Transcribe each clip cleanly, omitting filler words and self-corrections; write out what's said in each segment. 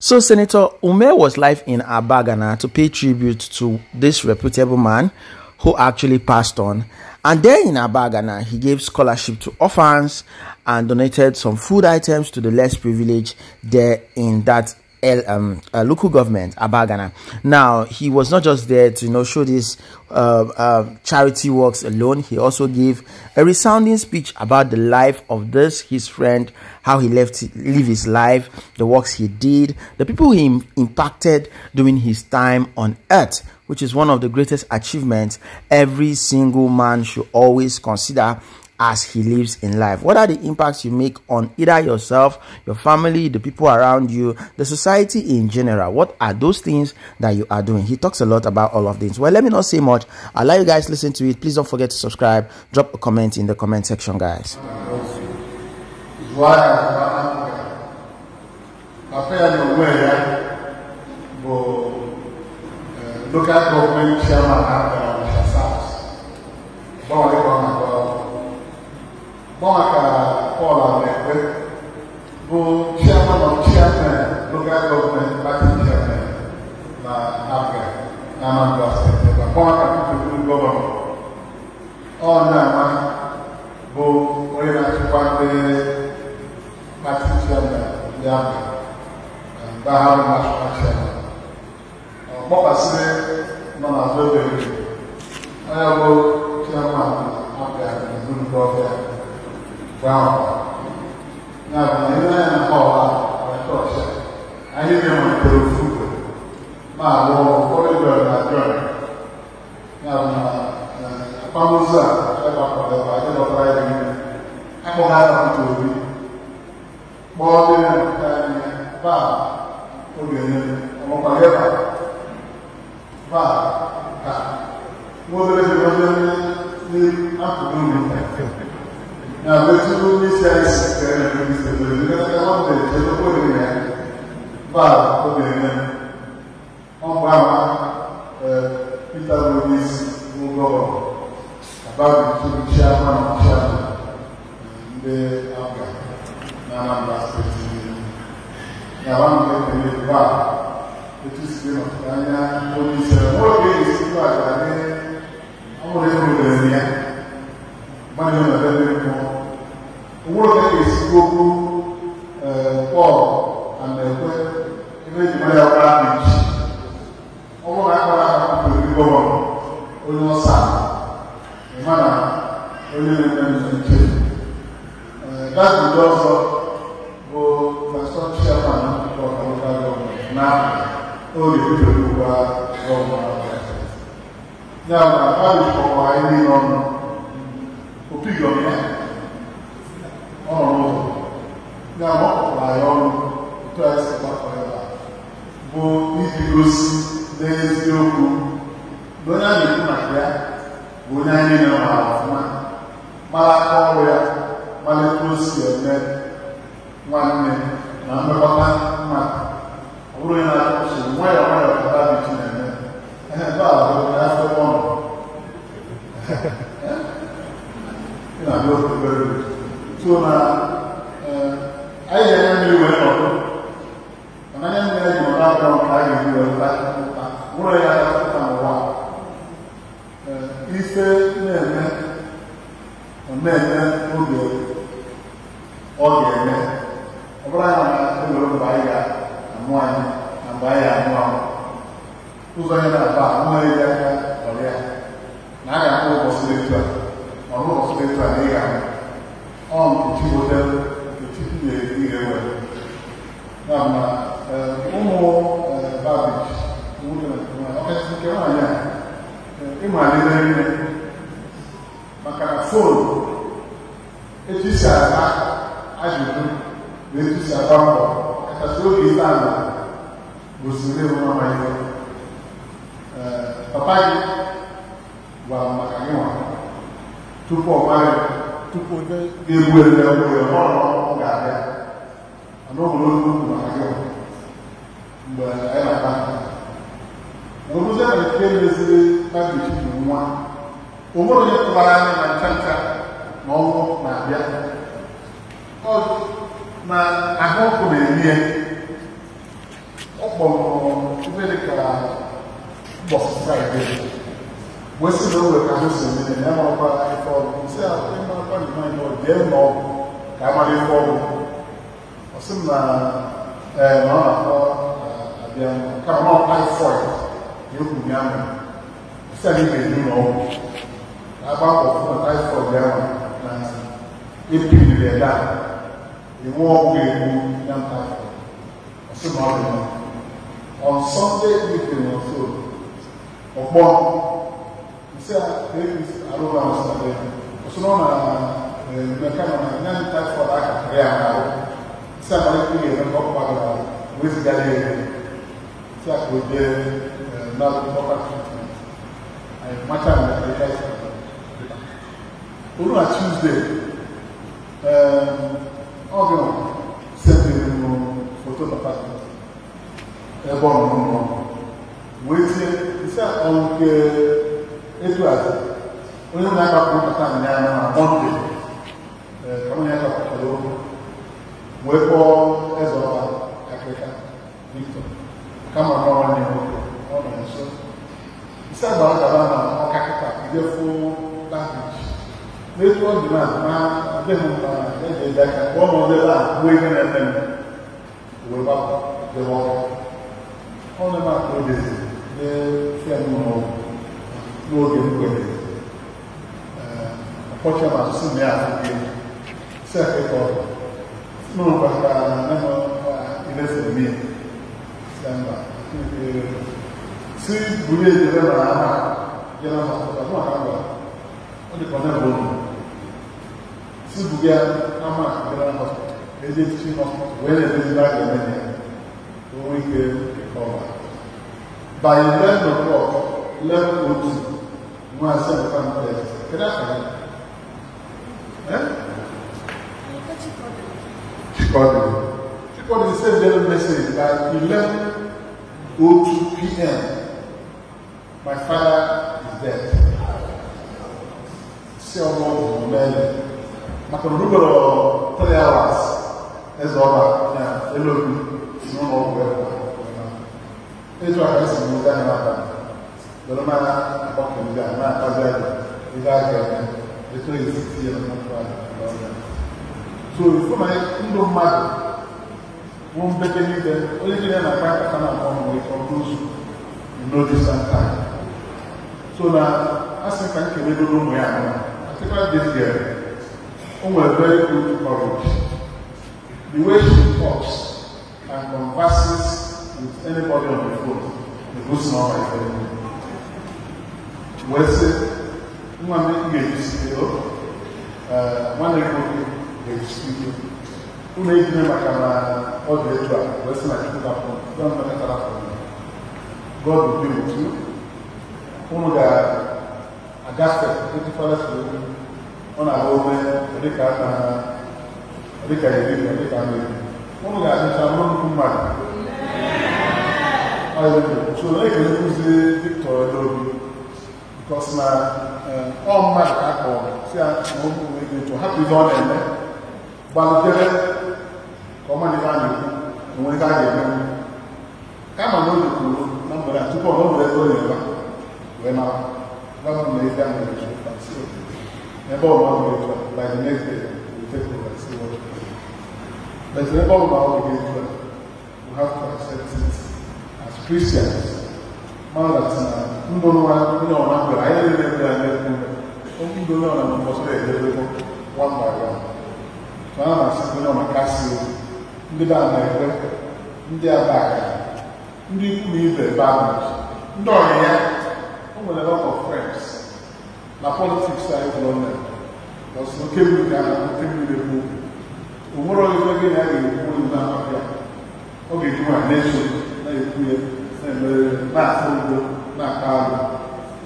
So Senator Umeh was live in Abagana to pay tribute to this reputable man who actually passed on. And there in Abagana, he gave scholarship to orphans and donated some food items to the less privileged there in that local government, Abagana. Now, he was not just there to show this charity works alone. He also gave a resounding speech about the life of this his friend, how he live his life, the works he did, the people he impacted during his time on earth, which is one of the greatest achievements every single man should always consider as he lives in life. What are the impacts you make on either yourself, your family, the people around you, the society in general? What are those things that you are doing? He talks a lot about all of these. Well, let me not say much. I'll let you guys listen to it. Please don't forget to subscribe. Drop a comment in the comment section, guys. Local government chairman Paul Anekwe bụ chairman of chairman local government party chairman na APGA na Anambra State. Bọmaka Peter gọvanọ ọ na-ama bụ onye na-achịkwa ndị party chairman ndị APGA mgbe ha bụ national chairman. Ọkpọkasịrị nọ na zobe onye bụ chairman APGA na ọfịa. Wow. Now, I didn't want to food. Ma, for the Now, Pamusa, I Now, let's do this as Peter Louis about the chairman of chairman, the APGA, Anambra State. Now, I'm going to back. It is the Paul and the Ọ kpọrọ ife dịka ụbọchị Fraịde wee sị na o nwere ka ha si eme ya marakwa ife ọgwụ nsị a ịmarakwa na ịma ọ jee n'ọgwụ ka a mara ife ọgwụ. Ọ sị m na ee na ọ na-akpọ abịa kama na ọ typhoid na ekwu ya mere sị a na ị ga-eju n'ọgwụ ka a gbaa mbọ fụ na typhoid ya na epiriri ya daa enwe ọgwụ ga-egbu ya typhoid. Ọ sị na ọ dị mma. On Sunday evening or so, ọ̀pọ̀ nsị a APC arụrụ ahụ sị ọsọ nọ na mmeka na na ndị typhoid aka kara ya arụ nsị a mara ikpe ga-eme ka ọ kpagara arụ wee zigara ya ego nsị a ka o jee na proper treatment. Anyị macha mgbe anyị esi olu na Tuesday ọ gị sendịrị m foto papa ebe ọ nọ n'ụlọ wee tie nsị a nke etu a onye na-akpapụ nkata ya na Mọnde ka onye akpapụtara okwu wee kpọọ eze ọba Akịrịka Victor kama nọ nwanne nwoke ọ nọ nso nsị a gbara gaba na ọka kịta ije fụ language n'etu ọ dị na na adịghị mma eji eji aka kpọọ m ọdụ ebe a gbuo ihe na-eme m wee gbapụ jebe ọka. Ọ na-eme aka o dezi n'efe n'ụlọ n'oge mgbede ọkpọcha ma asụsụ na ya afụghị si akịka ọdụ n'ụlọ gbasara na ilesa eme si mba si buru ejebe na ama jena hospital maka ngwa ọ dịka ọ na-ebe ụlọ si buga ama jena hospital eje teaching hospital wee na-emezi na a ga-eme ya o nwee ike recover. By 11 o'clock, 11:02, nwa asị na family kedu afọ ya? Chikọdịrị. Chikọdịrị send them a message by 11:02 p.m. My father is dead. Si ọmọ ọgwụ mele maka na rubere 3 hours eze ọba na elobi si n'ụlọ ọgwụ ebe etu aka esi n'ụzọ anyị n'abalị were ma agbakọ ndị a na-akpazi aja ebe a ga-eme etu esi tinye na mmadụ ahụ. So ifo na ndụ mmadụ bụ mbeke niile onye gị na akpa nkata na akpọ nwere ike ọkụ ụzọ in no distant time. So na asị ka nkelegoro ụmụ ya anọ particularly this girl o nwere very good courage. The way she talks and converses with anybody on the phone, the good small my friend. Wee sị nwa m ga-ejisi ike nwanne gị nwoke ga-ejisi ike unu ejine maka na ọ dị etu a wee sị na Chukwu ga-apụ ya mmekọtara afọ God will be with you. Unu ga-agafe etu fara si okwu ọ na-ahụ ome dịka dịka eri dịka mmeri unu ga-adịcha bụrụ nnukwu mmadụ. So na-ekelekwuzi Victor Elobi because na ọ mmadụ ka a kpọrọ si ya na ụmụ ego etu hapụ ihe ọ na-eme gbalụdebe ka ọ ma ife a na-ekwu onwe ife a ga-eme kama na o kwuru na mgbede a tupu ọ nwere ego na-ebe wee na gwa m na ife a na-eji ebe ọ ma ọ etu a by the next day we take over and see what we do. But ebe ọ ma ọ etu a we have to accept it as Christians. Mara that ndụ nwa onye ọ na-akwere anyị na-eme ya na-ekwu ndụ onye ọ na mbọsị na-edebe one by one. So a na-asị onye ọ na-akasị ndị be a na-ekwe ndị aba aka ndị ikwu na ibe ebe ahụ ndị ọyị ya o nwere lot of friends na politics anyị hụrụ nne because oke mmiri ga oke mmiri ekwu o nwere onye gị na ya ga-ekwu onye na-amapịa ọ ga-eji nwa na-eso na-ekwu ya na-emere na-afụ ugbo na-akpa alụ.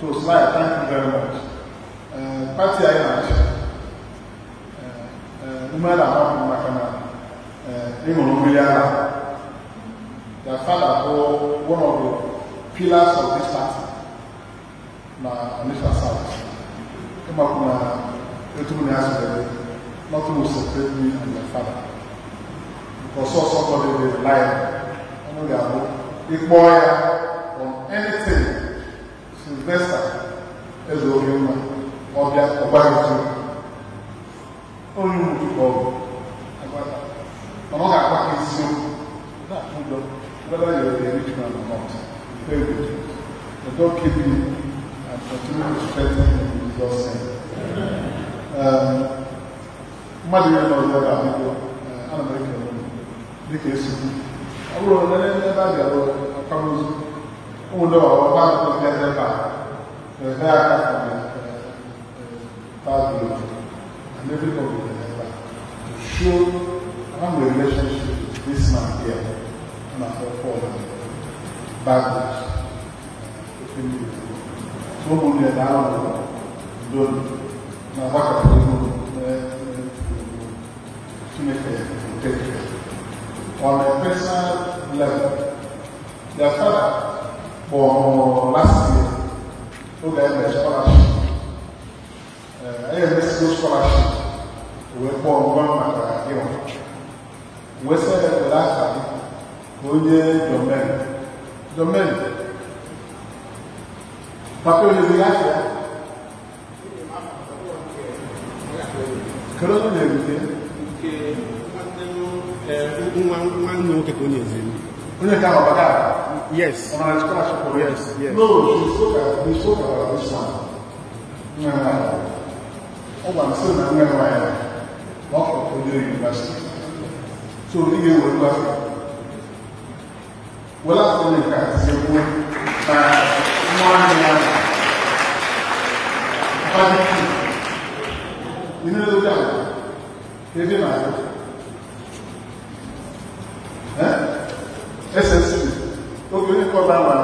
So Sly, thank you very much. Pati anyị na-achị ume a na-amapụ maka na ịṅụrụ mmiri ara. Their father was one of the pillars of this party na Onitsha South. Nothing will separate me and my father. Because so somebody is lying. I know they are Ịkpọ ya on anything, Sylvester Ezeobi nwa ọbịa ọgbaghị onye ụmụchukwu ọgụ mana ọ ga-agwa gị eziokwu na-atụ ụjọ whether you're a rich man or not. Very good. But God keep you and continue to strengthen you in Jesus' name. Mmadụ ihe nọ ebe a biko ana m ekele unu dịka esigbu ọ bụrụ na ebe a bịara akwamozu ụmụ ndị ọrụ ọgba akwụkwọ ebe a ebe aka from the and everybody ebe a to show how the relationship with this man here na for backwards. So ụmụnne na-ahụ ndo na agbakọta ihu Chineke take care. On a personal level, their father for last year, oge anyị mere scholarship, anyị emesigo scholarship wee kpọọ ngwa maka ịwa wee sị ya were afa gị ka onye domen domen papa onye afọ ya kedu onye na-erute nwanne nwoke ka onye eze onye nke ahụ ọbaka. Yes. On a scholarship. Yes, yes. No, we spoke about this one. Ọ gwara m sị na nwa nwaanyị na ọ fọrọ onye university. So ị ga-ewere afọ. Were afọ onye nke a tizie na nwa ya akpadịkwu. Ị na-edozi ahụ ka ebe na-agụ. SSC. Okay, we call that one.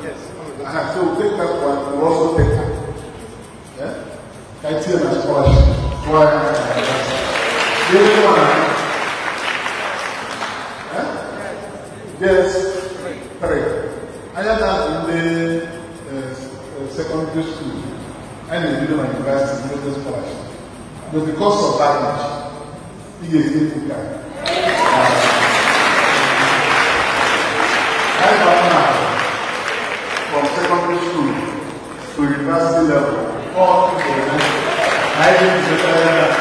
Yes. So take that one, we'll also take that. Yeah? I tell my scholarship. Why? The other one. Yes. 3. I had that in the secondary school. I didn't do my university, no scholarship. But because of that much, he gave me 2 cards. I got now from secondary school to university level, all people, I didn't retire that.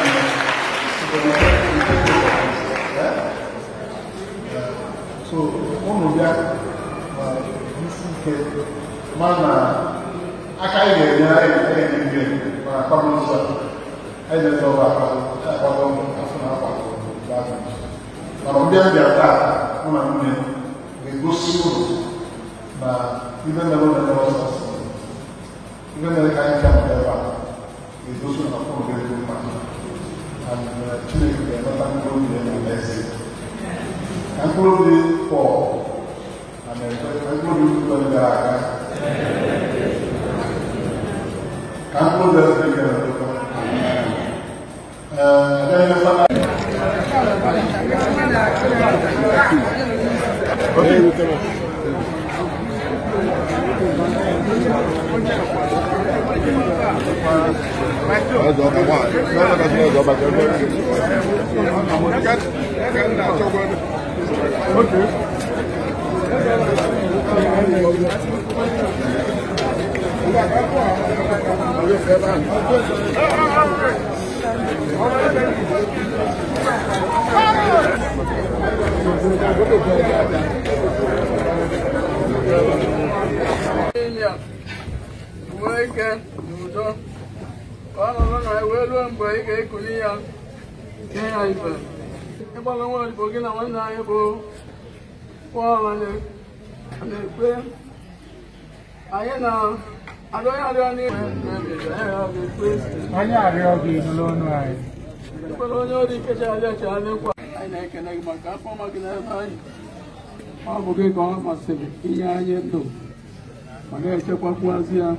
So, one of them, man, I can't get I didn't know about gosi uru na ibe mere ụlọ ebe ọsọ ọsọ ibe mere ka anyị bịa ebe a ga-egosi na fon ga-ego mma and Chineke ga-emeta mkpụrụ obi ya na eze ka mkpụrụ obi Pọl na mkpụrụ obi ụlọ gara aga ka mkpụrụ obi eze gara aga. Nwee n'udo ka ọ nọrọ na wee ruo mgbe ị ga-ekuli ya nye ya ife ịgbalụ nwa odibo gị na nwanne anyị bụ Pọl na-ekpe anyị na-arịọ ya arịọ n'ihe anyị arịọ gị nụrụ ọnụ anyị ekwere onye ọrụ ike chara chara n'ekwa anyị na-ekele gị maka afọ ọma gị n'ebe anyị ọ bụ gị ka ọ masịrị inye anyị ndụ ma na-echekwakwazị ya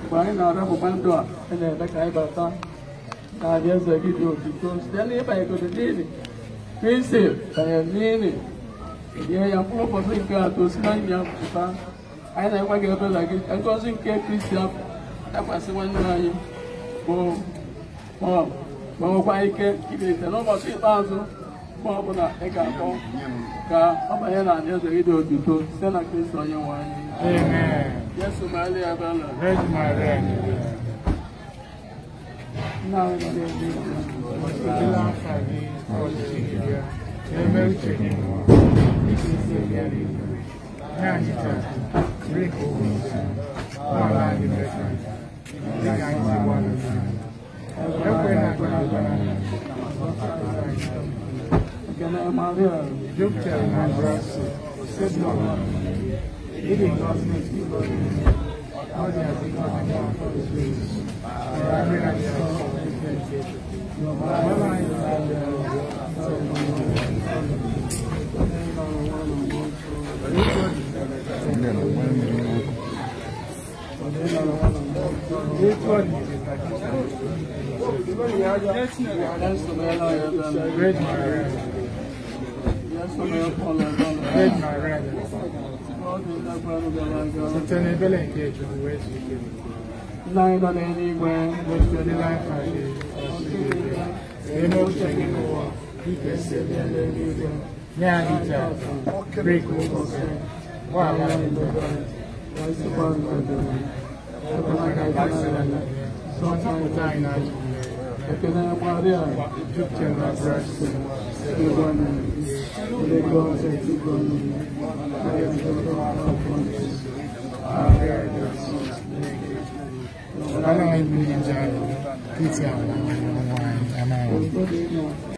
mgbe anyị na-arapụkwa ndụ a ị na-eme ka anyị bata na-abịa eze gị dị otito site n'ịbanyegodo n'ili Kristi banyere n'ili nye ya mkpụrụ ụbọchị nke atọ si na ime ya pụta anyị na-ekwe gị ebela gị ka ngọzi nke Kristi dakwasị nwanne anyị bụ Pọl ma nwekwa ike ibilite n'ụbọchị ikpeazụ Mgbe ọbụla ị ga-akpọ ka ọ banye na alaeze gị dị otuto site na Kristo onye nwe anyị. Amen. Jesu meela ya ebere. Virgin Maria, Nna anyị nọ n'eluigwe. Otito afa gị, ọchịchị gị bịa, ka eme uche gị n'ụwa, dịka esi eme n'eluigwe. Nye anyị taa, nri nke ụbọchị anyị, gbaghara anyị mmehie anyị, dịka anyị si gbaghara ndị anyị. Ekwela ka anyị gbara anyị, zọpụta anyị n'ajọ. Ekene Maria. Jupụtara na grace, Osebụlụwa nọnyere gị. Ị dị ngọzi n'etiti ngọzi niile, ọ dị azị ngọzi n'afọ Jesu. Maria dị nsọ, nne nke Chukwu, gbaghara anyị mmehie anyị, Jesu meela ya ebere. Virgin Maria, Jesu mee Pọl ebere. Virgin Maria dị nsọ, Ọ dị ndakwarụ gara aga. site n'ebere nke Chukwu wee zuo ike n'udo. Nna anyị nọ n'eluigwe. Otito dịrị afa gị, ọchịchị gị bịa, ka eme uche gị n'ụwa, dịka esi eme n'eluigwe. Nye anyị taa, nri nke ụbọchị anyị, gbaghara anyị mmehie anyị, ekwela ka anyị daba na zọpụta anyị n'ajọ omume. Ekene Maria. Jupụtara na grace, Maria dị nsọ, nne nke Chukwu, gbaghara anyị mmehie njọ anyị, dịka anyị onwe anyị. Amen.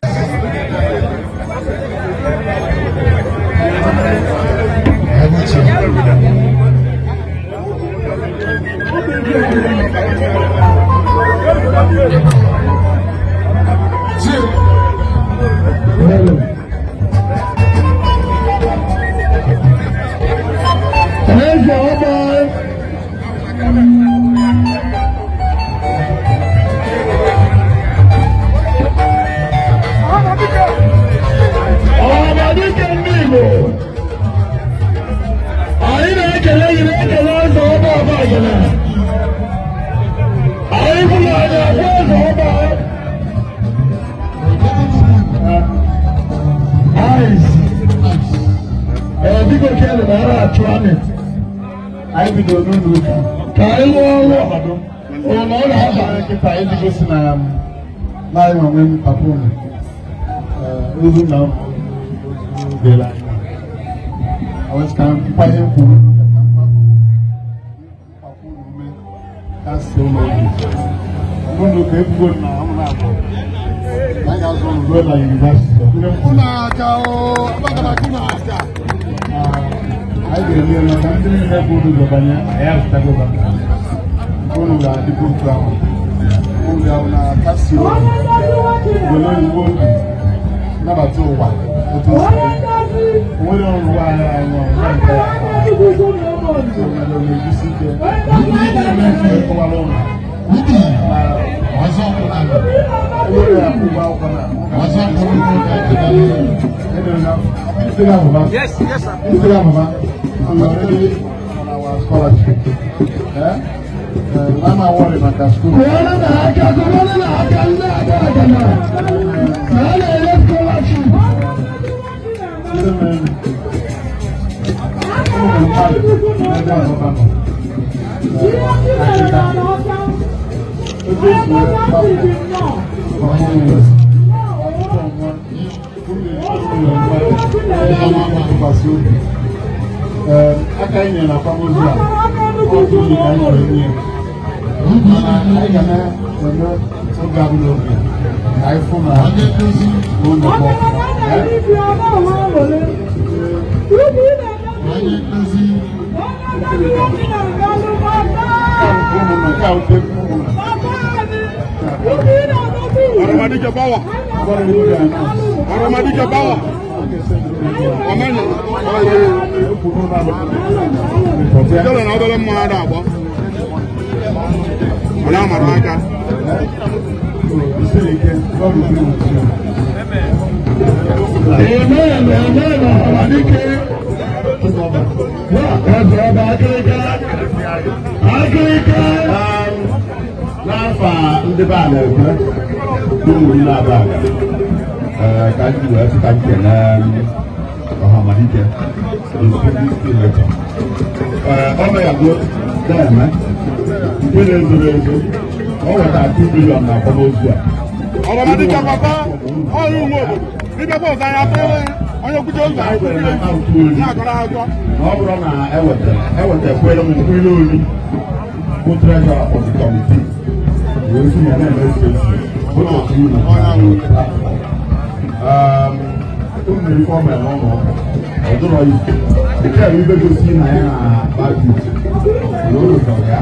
Eze ọba. Ọhamadike ndị Igbo, anyị na-ekele gị, na-ekele eze ọba Abagana. Anyị bụrụ anyị agwa eze ọba. Ice. Ee, biko kele na ara achụ amị. Anyị bidoro n'ụlọ ụka. Ka anyị rụọ ọrụ ụlọ ọ na-aba. Anyị kịta iji gosi na anyị onwe m papa unu. Ozu na m dịrị anyị. Awesị ka mkpanye kwuru ka mkpakwu unu ume ka si ụlọ obi. N'ụlọ ụka ebugo na ụmụ na-abụ. Anyị ga-azụ ụlọ ruo na yunivasịtị. Anyị ga-eme elu na ndị niile bụ unu banye anyị azụtago ba. Unu ga-adịkwa otu ahụ. Unu ga na kasi obi. Were iwu obi nabata ụwa otu o si dị. O nwere ọrụ ụwa anyị anyị ọrụ nke ya. So, mmadụ na-egusi ike. Kọwara ụlọ. Na ewere ya ụgwọ akwụkwọ na Yes, yes, sir. I'm already on our scholarship. Eh? I'm worried about school. Kụọrọ na aka, kụọrọ na aka ndị Abagana. Na a na-enye scholarship. Aka anyị nyere akwamozu a, ọ bụ ka anyị nwere nye. Mana anyị ga na-eme oge abụla oge ka anyị fụ na ụlọ bụ ọfụma. Ụmụnna nke a ofe ụmụnna. Ọ̀rọ̀mọdéjọ báwà. Ọ̀rọ̀mọdéjọ báwà. Ọ̀mẹ́ni. Ìjọba na obere mma ada agba. Ọ na-amara aka. Amen, amen, Ọhamadike. Eze ọba akịrịka. Akịrịka. N'afọ a ndị be a na-ekwe bụ ụmụnne Abagana. Ka anyị wee sị ka m kelee Ọhamadike, distinguished senator. Ọ meyago na-eme nke na-ezoro ezo, ọ wetara 2 billion na akwamozu a. Ọhamadike papa, ọrụ uwe obodo, ịbịakwa ọzọ anyị atụrụ onye kwuche ụzọ Anyị nwere na akaụntụ ori. Na-akọrọ akọ. Na ọ bụrụ na eweta eweta ekwere m nkwụile ori bụ treasurer of the committee wee si na na-eme esi both of you na platform. Unu na ife ọma n'ụlọ ụka ọ dụrọ izu nke a ibe gosi na ya na budget na o rụtara ya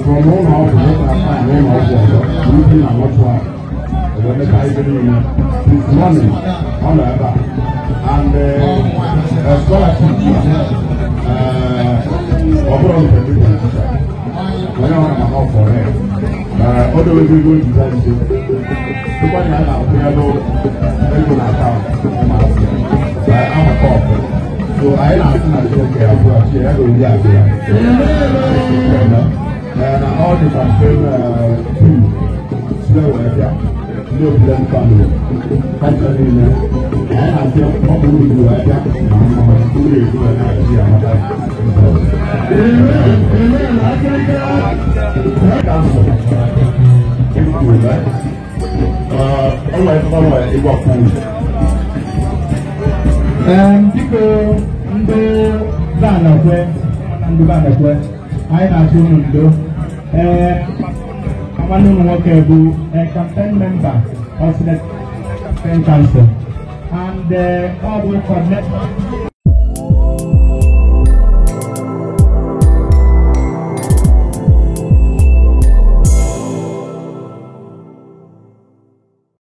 from ụlọ ọgwụ nwetara fine n'ụlọ ọgwụ ọzọ na ubi na mortuary wee mechaa ibe niile. Since morning ọ nọ ebe a and scholarship ọ bụrụ nke ndị politician onye ọrụ maka ọ fọrọ ya o dowego ego njiza nje tụkwa na a na-akwụnyelụ ego na akaụntụ ụmụazị amaka ọkụ. So anyị na-asị na Chineke ya kwụghachi ya ga ori akụ ya na all the campaign team site wee bịa ndị Obidient family kacha niile anyị na-asị ọ bụ uru wee bịa na mma uru ego wee na-achị ya mata. Council, if you would like. Ọnwa ịgbakwu. Biko ndị Banakwe na ndị Banakwe, anyị na-atụ unu ndo. Ee, nwanne unu nwoke bụ campaign member of the campaign council and ọ bụ coordinator.